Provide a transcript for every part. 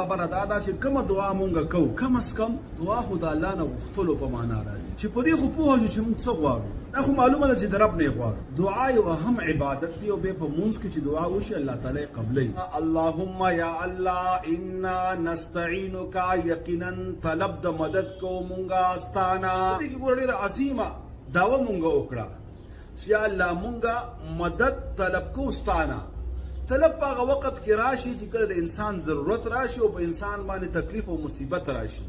خبره دا ده چې کومه دعا مونږ کوو، کم از کم دعا خو د الله نه غوښتلو په معنا راځي، چې په دې خو پوه شو چې مونږ څه غواړو. دا خو معلومه ده چې د رب نه یې غواړو. دعا یو اهم عبادت دی او بیا په مونځ کې چې دعا وشي الله تعالی یې قبلوي. اللهم یا الله انا نستعینک، یقینا طلب د مدد کوو مونږه ستا نه. دې کې ګوره ډېره عظیمه دعوه مونږه وکړه چې یا الله مونږه مدد طلب کوو ستا نه. طلب په هغه وخت کې راشي چې کله د انسان ضرورت راشي او په انسان باندې تکلیف او مصیبت راشي،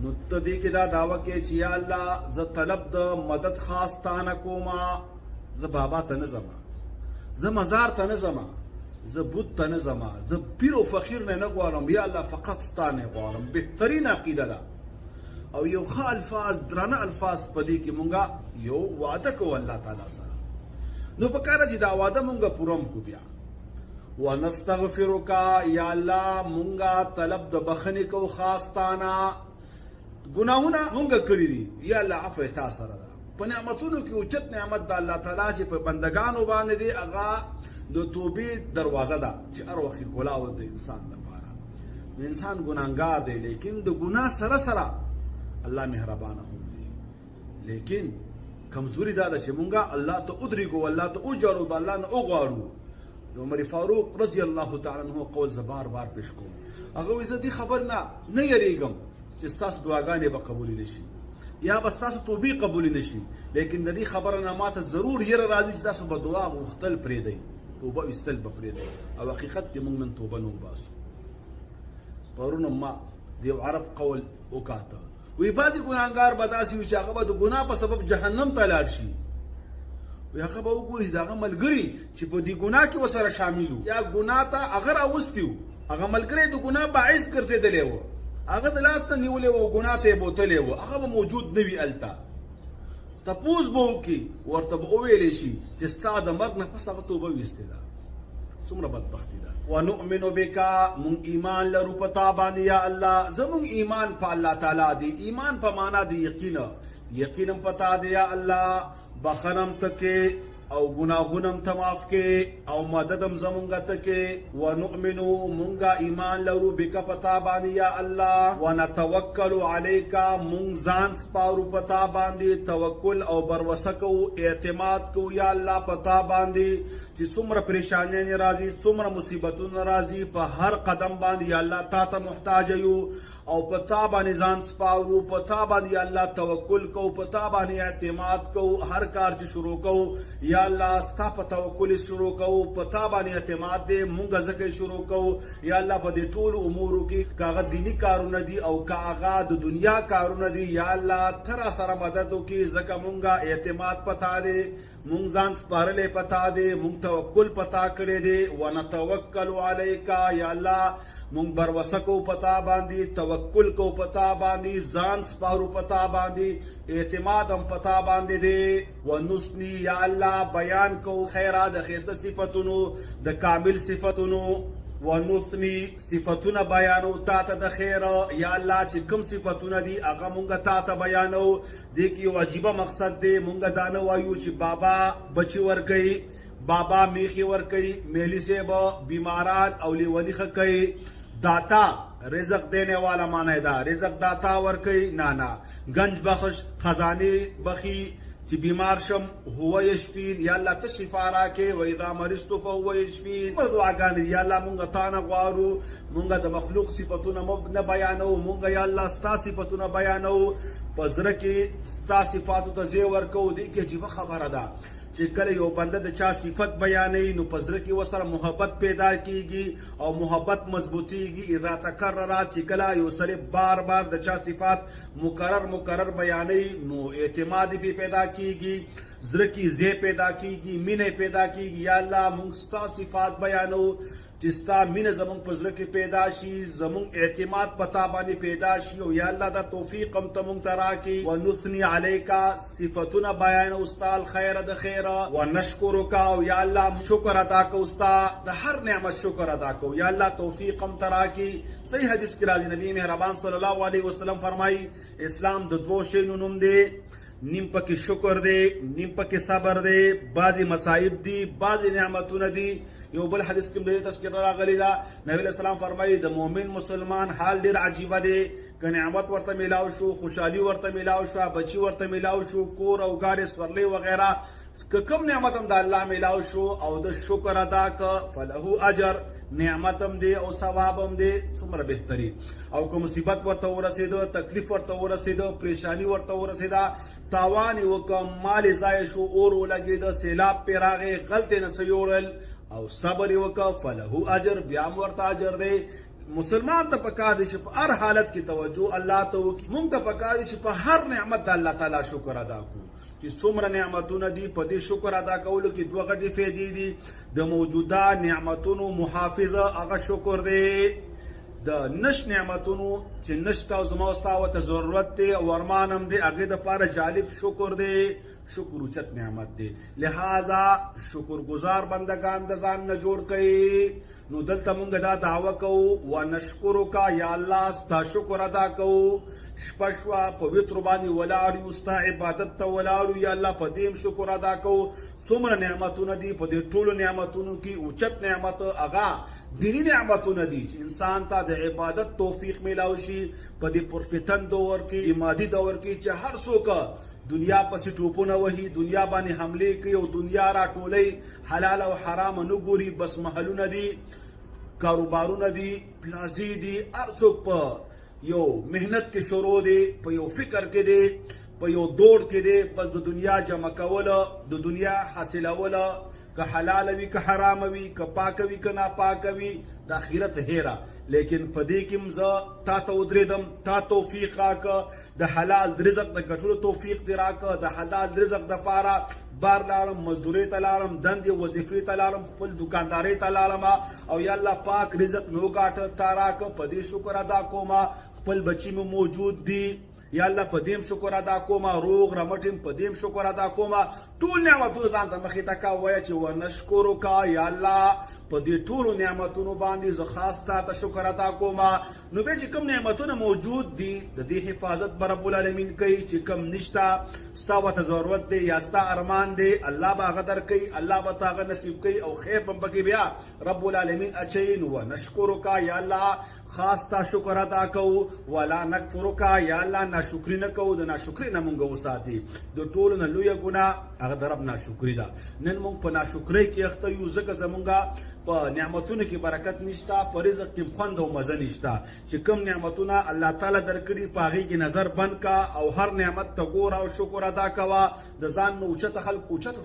نو ته دې کې دا دعوه کې چې یا الله زه طلب د مدد خاص تا نه کوم، زه بابا ته نه ځم، زه مزار ته نه ځم، زه بت ته نه ځم، زه پیر او فقیر نه نه غواړم، یا الله فقط ستا نه غواړم. بهترین عقیده ده او یو ښه الفاظ، درانه الفاظ په دې کې مونږه یو وعده کوو الله تعالی سره. نو په کار چې دا وعده مونږه پوره هم کړو. بیا ونستغفرک، یا الله مونږه طلب د بخښنې کوو خاص تا نه. ګناهونه مونږه کړي دي، یا الله عفو تا سره ده. په نعمتونو کې اوچت نعمت د الله تعالی چې په بندگانو باندې دی، هغه د توبې دروازه ده چې هر وخت کولاو د انسان لپاره. نو انسان ګناهګار دی، لیکن د ګناه سره سره الله مهربان هم دی. لیکن کمزوري دا ده چې مونږه الله ته ودرېږو، الله ته وژاړو، د الله نه وغواړو. د عمر فاروق رضی الله تعالی عنہ قول زه بار بار پیش کوم. هغه وایي زه دې خبر نه نه یریږم چې ستاسو دعاګانې به قبولې نه شي یا به ستاسو توبې قبولې نه شي، لیکن د دې خبره نه ماته ضرور یره راځي چې تاسو به دعا غوښتل پرېږدئ، توبه ویستل به پرېږدئ. او حقیقت کې موږ نن توبه نه وباسو. پرون ما د یو عرب قول وکاته، وایي بعضې ګناهګار به داسې وي چې هغه به د ګناه په سبب جهنم ته لاړ شي. وایي هغه به وګوري چې د هغه ملګري چې په دې ګناه کې ورسره شامل وو یا ګناه ته هغه راوستي وو، هغه ملګری د ګناه باعث ګرځېدلی و، هغه د لاس نه نیولی و، ګناه ته یې بوتلی و، هغه به موجود نه وي هلته. تپوس به وکړي، ورته به وویلی شي چې ستا د مرګ نه پس هغه توبه ویستې ده. څومره بدبختي ده. ونؤمن بک، مونږ ایمان لرو په تا باندې یا الله. زمونږ ایمان په الله تعالی دی، ایمان په معنا د یقین، یقین هم په تا دی یا الله. بخښنه هم ته کې او ګناهونه هم ته معاف کې او مدد هم زمونږ ته کې. ونؤمن، مونږ ایمان لرو بک په تا باندې یا الله. ونتوکل علیک، مونږ ځان سپارو په تا باندې، توکل او باور کوو، اعتماد کوو یا الله په تا باندې چې څومره پریشانیانې راځي، څومره مصیبتونه راځي، په هر قدم باندې یا الله تا ته محتاج یو او په تا باندې ځان سپارو، په تا باندې یا الله توکل کوو، په تا باندې اعتماد کوو. هر کار چې شروع کوو یا الله ستا په توکل شروع کوو، په تا باندې اعتماد دی مونږ ځکه شروع کوو یا الله. په دې ټولو امورو کې که هغه دیني کارونه دي او که هغه د دنیا کارونه دي، یا الله ته را سره مدد وکړي، ځکه مونږ اعتماد په تا دی، مونږ ځان سپارلی په تا دی، مونږ توکل په تا کړی دی. ونتوکل علیک، یا الله مونږ باور کوو په تا باندې، توکل کوو په تا باندې، ځان سپارو په تا باندې، اعتماد هم په تا باندې دی. ونثني، یا الله بیان کوو خیره د ښایسته صفتونو، د کامل صفتونو. ونثني، صفتونه بیانو تا ته د خیر، یا الله چې کوم صفتونه دي هغه مونږ تا ته بیانو. دې کې یو عجیبه مقصد دی، مونږ دا نه وایو چې بابا بچي ورکوي، بابا میخي ورکوي، میلی صاحب بیماران او لیوني ښه کوي، داتا رزق دینے والا معنی ده، رزق داتا ورکوي، نه نه، گنج بخش خزانه بخي، چې بیمار شم هو یشفین، یا الله ته شفا راکې، و اذا مرضت فهو یشفین. دعاګانې یا الله مونږ تا نه غواړو، مونږ د مخلوق صفتونه نه بیانو، مونږ یا الله ستا صفتونه بیانو، په زړه کې ستا صفاتو ته ځای ورکوو. دې کې عجیبه خبره ده چې کله یو بنده د چا صفت بیانوي نو په زړه کې ورسره محبت پیدا کیږي او محبت مضبوطیږي. اذا تکرر، چې کله یو سړی بار بار د چا صفات مکرر مکرر بیانوي نو اعتماد پې پیدا کیږي، زړه کې ځای پیدا کیږي، مینه پیدا کیږي. یا الله مونږ ستا صفات بیانو چې ستا مینه زمونږ په زړه کې پیدا شي، زمونږ اعتماد په تا باندې پیدا شي، او یا الله دا توفیق هم ته مونږ ته راکړي. ونثني علیک، صفتونه بیانو ستا الخیر د خیر. ونشکرک، او یا الله شکر ادا کوو ستا د هر نعمت شکر ادا کوو، یا الله توفیق هم ته راکړي. صحیح حدیث کې راځي، نبی مهربان صلی الله علیه وسلم فرمایي اسلام د دوو شیانو نوم دی، نیم پکې شکر دی، نیم پکې صبر دی، بعضې مصائب دي، بعضې نعمتونه دي. یو بل حدیث کې د تذکره راغلې ده، نبی علیہ السلام فرمایي د مؤمن مسلمان حال ډیر عجیبه دی، که نعمت ورته میلاو شو، خوشحالي ورته میلاو شو، بچي ورته میلاو شو، کور او ګاډي سورلۍ وغیره، که کوم نعمت هم د الله میلاو شو او د شکر ادا که فله اجر، نعمت هم دی او ثواب هم دی، څومره بهترین. او که مصیبت ورته ورسېده، تکلیف ورته ورسېده، پریشانی ورته ورسېده، تاوان یې وکړ، مال یې ضایع شو، اور ولګېده، سیلاب پرې راغی، غلط یې نه څه یوړل او صبر یې وکړ، فله اجر، بیا هم ورته اجر دی. مسلمان ته پکار دی چې په هر حالت کې توجه الله ته وکړي. مونږ ته پکار دی چې په هر نعمت د الله تعالی شکر ادا کړو، چې څومره نعمتونه دي په دې شکر ادا کولو کې دوه غټې فایدې دي. د موجوده نعمتونو محافظه هغه شکر دی، د نش نعمتونو چې نشته او زما او ستا ورته ضرورت دی او ارمان هم دی، هغې دپاره جالب شکر دی. شکر اوچت نعمت دی، لہذا شکرګزار بندگان د ځان نه جوړ کړئ. نو دلته مونږ دا دعوه کوو، ونشکرک، یا الله ستا شکر ادا کوو. شپه شوه په وترو باندې ولاړ یو، ستا عبادت ته ولاړ یو، یا الله په دې هم شکر ادا کوو. څومره نعمتونه دي، په دې ټولو نعمتونو کې اوچت نعمت هغه دیني نعمتونه دي چې انسان ته د عبادت توفیق میلاو شي. په دې پرفتن دور کې، مادي دور کې چې هر څوک دنیا پسې ټوپونه وهي، دنیا باندې حملې کوي او دنیا راټولوي، حلال او حرام نه ګوري، بس محلونه دي، کاروبارونه دي، پلازې دي، هر څوک په یو محنت کې شروع دی، په یو فکر کې دی، په یو دوړ کې دی، بس د دنیا جمع کوله، د دنیا حاصلوله، که حلال وي که حرام وي، که پاک وي که ناپاک وي، د آخرت هیره. لیکن په دې کې هم زه تا ته ودرېدم، تا توفیق راکړه، د حلال رزق د ګټلو توفیق دې راکړه، د حلال رزق دپاره بار لاړم، مزدورۍ ته لاړم، دندې وظیفې ته لاړم، خپل دکاندارۍ ته لاړم، او یا الله پاک رزق مې وګاټه، تا راکړه، په دې شکر ادا کوم. خپل بچي مې موجود دي، یا الله په دې هم شکر ادا کوم، روغ رمټ یم، په دې هم شکر ادا کوم. ټول نعمتونه ځان ته مخې ته کا، وایه چې ونشکرک، یا الله په دې ټولو نعمتونو باندې زه خاص تا ته شکر ادا کوم. نو بیا چې کوم نعمتونه موجود دي د دې حفاظت به رب العالمین کوي، چې کوم نشته ستا ورته ضرورت دی یا ستا ارمان دی، الله به هغه درکوي، الله به تا هغه نصیب کوي او خیر به پکې بیا رب العالمین اچوي. نو ونشکرک، یا الله خاص تا شکر ادا کوو. ولا نکفرک، یا الله ناشکري نه کوو، د ناشکري نه مونږ وساتي. د ټولو نه لویه ګناه هغه د رب ناشکري ده. نن مونږ په ناشکرۍ کې اخته یو، ځکه زمونږ په نعمتونو کې برکت نشته، په رزق کې خوند او مزه نشته. چې کوم نعمتونه الله تعالی درکړي په هغې کې نظر بند کا او هر نعمت ته ګوره او شکر ادا کوه. د ځان نه اوچتو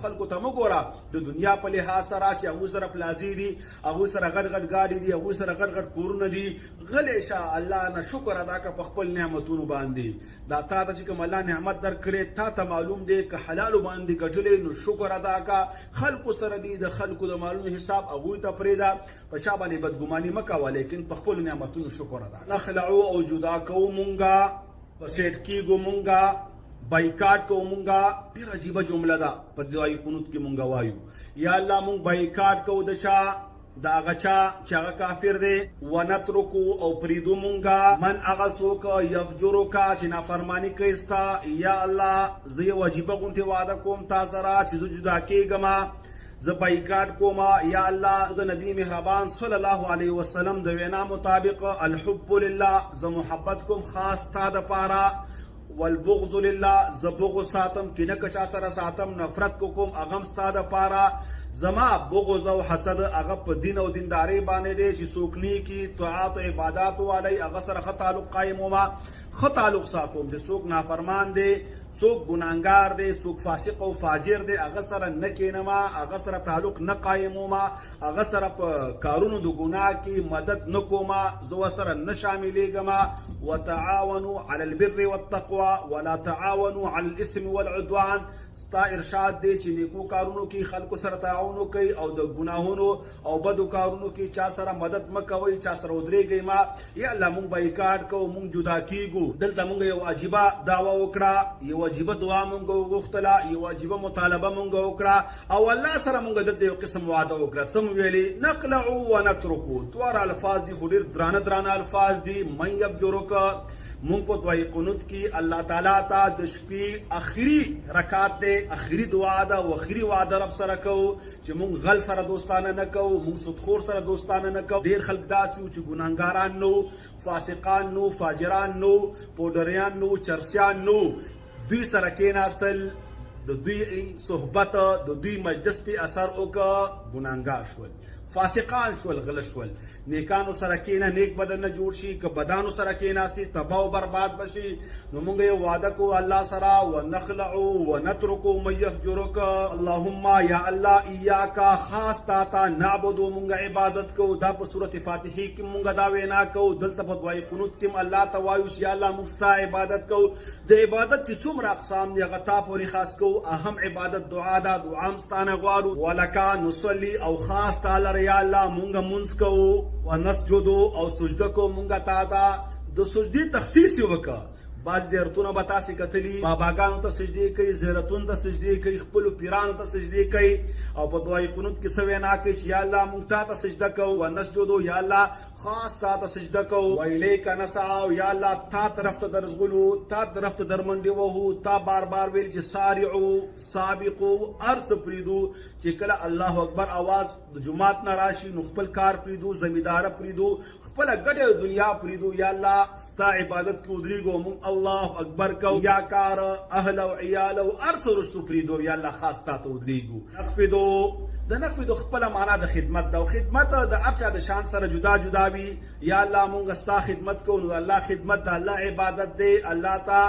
خلکو ته مه ګوره، د دنیا په لحاظ سره چې هغوی سره پلازې دي، هغوی سره غټ غټ ګاډي دي، هغوی سره غټ غټ کورونه دي، غلی شه، الله نه شکر ادا کړه په خپل نعمتونو باندې. دا تا ته چې کوم الله نعمت درکړی تا ته معلوم دی، که حلالو باندې ګټلی نو شکر ادا کړه. خلکو سره دی، د خلکو د مالونو حساب هغوی ته پرېږده، په چا باندې بدګماني مه کوه، لیکن په خپلو نعمتونو شکر ادا کړه. نخلعو او جدا کوو مونږه، په سیټ کېږو مونږه، بایکاټ کوو مونږه. ډېره عجیبه جمله ده په دعای قنوت کې مونږه وایو، یا الله مونږ بایکاټ کوو د چا، د هغه چا چې هغه کافر دی. ونترکو او پرېږدو مونږه من هغه څوک یفجرک چې نافرماني کوي ستا. یا الله زه یو عجیبه غونتې وعده کوم تا سره چې زه جدا کېږم، زه بایکاټ کوم. یا الله د نبی مهربان صلی الله علیه وسلم د وینا مطابق الحب لله، زه محبت کوم خاص تا دپاره، والبغض لله، زه بغض ساتم، کینه که چا سره ساتم، نفرت کو کوم هغه هم ستا دپاره. زما بغض او حسد هغه په دین او دیندارۍ باندې دی چې څوک نیکي طاعت او عبادات والی هغه سره ښه تعلق قایموم، ښه تعلق ساتوم. چې څوک نافرمان دی، څوک ګناهګار دی، څوک فاسق او فاجر دی، هغه سره نه کینم، هغه سره تعلق نه قایموم، هغه سره په کارونو د ګناه کې مدد نه کوم، زه ورسره نه شاملېږم. وتعاونوا علی البر والتقوى ولا تعاونوا علی الاثم والعدوان. ستا ارشاد دی چې نیکو کارونو کې خلکو سره تعاون وکئ او د ګناهونو او بدو کارونو کې چا سره مدد مه کوئ، چا سره ودرېږئ مه. یا الله مونږ بایکاټ کوو، مونږ جدا کیږو. دلته مونږ یو عجیبه دعوه وکړه، یو عجیبه دعا مونږ وغوښتله، یو عجیبه مطالبه مونږ وکړه او الله سره مونږ دلته یو قسم وعده وکړه. څه مو ویلي؟ نقلعو ونترکو. دواړه الفاظ دي خو ډېر درانه درانه الفاظ دي. من یفجرک، مونږ په دعای قنوت کې الله تعالی ته د شپې اخري رکعت دی، اخري دعا ده او اخري وعده رب سره کوو چې مونږ غل سره دوستانه نه کوو، مونږ سودخور سره دوستانه نه کوو. ډېر خلک داسې وو چې ګناهګاران نه وو، فاسقان نه وو، فاجران نه وو، پوډریان نه وو، چرسیان نه وو، دوی سره کېناستل، د دوی صحبت د دوی مجلس په اثر وکړ، ګناهګار شول، فاسقان شول، غله شول. نیکانو سره کینه نیک بدن نه جوړ شي، که بدانو سره کیناستي تباه او برباد بشي. نو مونږ یې وعده کوو الله سره، ونخلع ونترک من یفجرک. اللهم یا الله ایاک خاص تا ته نعبدو، مونږ عبادت کوو. دا په سورت فاتحې کې مونږ دا وینا کوو، دلته په دعای قنوت کې الله ته وایو چې یا الله مونږ ستا عبادت کوو. د عبادت چې څومره اقسام دي هغه تا پورې خاص کوو. اهم عبادت دعا ده، دعا هم ستا نه غواړو. ولک نصلي او خاص تا لره یا الله مونږ مونځ کوو، ونسجدو او سجده کوو مونږ تا ته. د سجدې تخصیص یې وکړه. بعض زیارتونه به تاسې کتلي، باباګانو ته سجدې کوي، زیارتونو ته سجدې کوي، خپلو پیرانو ته سجدې کوي، او په دعای قنوت کې څه وینا کوي چې یا الله مونږ تا ته سجده کوو، ونسجدو یا الله خاص تا ته سجده کوو، والیک نسعی او یا الله تا طرف ته درځغلو، تا طرف ته درمنډې وهو. تا بار بار ویل چې سارعو سابقو، هر څه پرېږدو چې کله الله اکبر اواز د جومات نه راشي نو خپل کار پرېږدو، زمینداره پرېږدو، خپله ګټه د دنیا پرېږدو، یا الله ستا عبادت کې ودرېږو، مونږ الله اکبر کو، یا کار اهل او عیال او هر څه وروستو پرېږدو، یا الله خاص تا ته ودرېږو. نخفدو، د نخفدو خپله معنا د خدمت ده، او خدمت د هر چا د شان سره جدا جدا وي. یا الله مونږ ستا خدمت کوو، نو د الله خدمت د الله عبادت دی، الله ته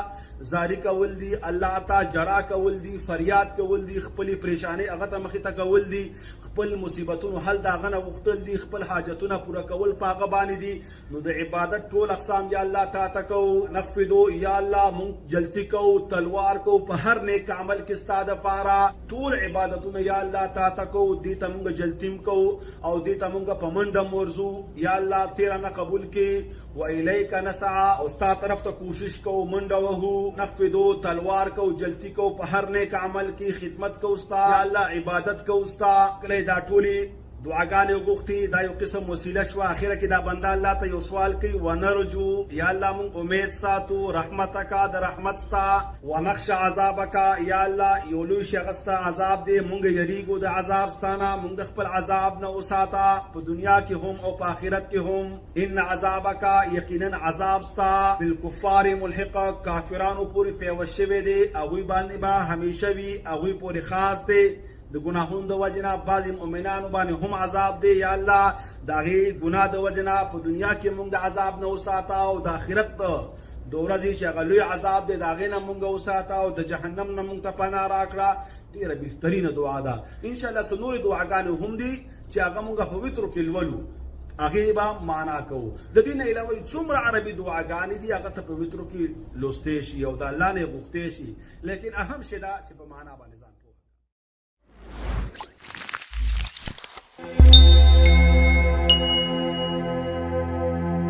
زاری کول دي، الله ته جړا کول دي، فریاد کول دي، خپلې پریشانۍ هغه ته مخې ته کول دي، خپل مصیبتونو حل د هغه نه غوښتل دي، خپل حاجتونه پوره کول په هغه باندې دي. نو د عبادت ټول اقسام یا الله تا ته کوو. نخفدو یا الله مونږ جلتی کوو، تلوار کوو په هر نیک عمل کې ستا دپاره. ټول عبادتونه یا الله تا ته کوو، دې ته مونږ جلتیم کوو او دې ته مونږ په منډه هم ورځو. یا الله تېره نه قبول کړې. و الیک نسعی او ستا طرف ته کوشش کوو، منډه وهو. نخفدو تلوار کوو، جلتی کوو په هر نیک عمل کې، خدمت کوو ستا، یا الله عبادت کوو ستا. کله دا ټولې دعاګانې وغوښتې، دا یو قسم وسیله شوه. اخره کې دا بنده الله ته یو سوال کوي، ونرجو یا الله مونږ امید ساتو رحمتک د رحمت ستا، ونخشى عذابک یا الله یو لوی شی هغه ستا عذاب دی، مونږ یریږو د عذاب ستا نه، مونږ د خپل عذاب نه وساته په دنیا کې هم او په آخرت کې هم. ان عذابک یقینا عذاب ستا بالکفار ملحق، کافرانو پورې پیوست شوی دی، هغوی باندې به همیشه وي، هغوی پورې خاص دی. د ګناهونو د وجې نه بعضې مؤمنانو باندې هم عذاب دی. یا الله د هغې ګناه د وجې نه په دنیا کې مونږ د عذاب نه وساته، او د آخرت د ورځې چې هغه لوی عذاب دی د هغې نه مونږ وساته، او د جهنم نه مونږ ته پناه راکړه. ډېره بهترینه دعا ده. انشاءالله څه نورې دعاګانې هم دي چې هغه مونږ په وترو کې لولو، هغې به معنا کوو. د دې نه علاوه څومره عربي دعاګانې دي هغه ته په وترو کې لوستی شي او د الله نه یې غوښتی شي، لیکن اهم شی دا چې په معنا باندې ځان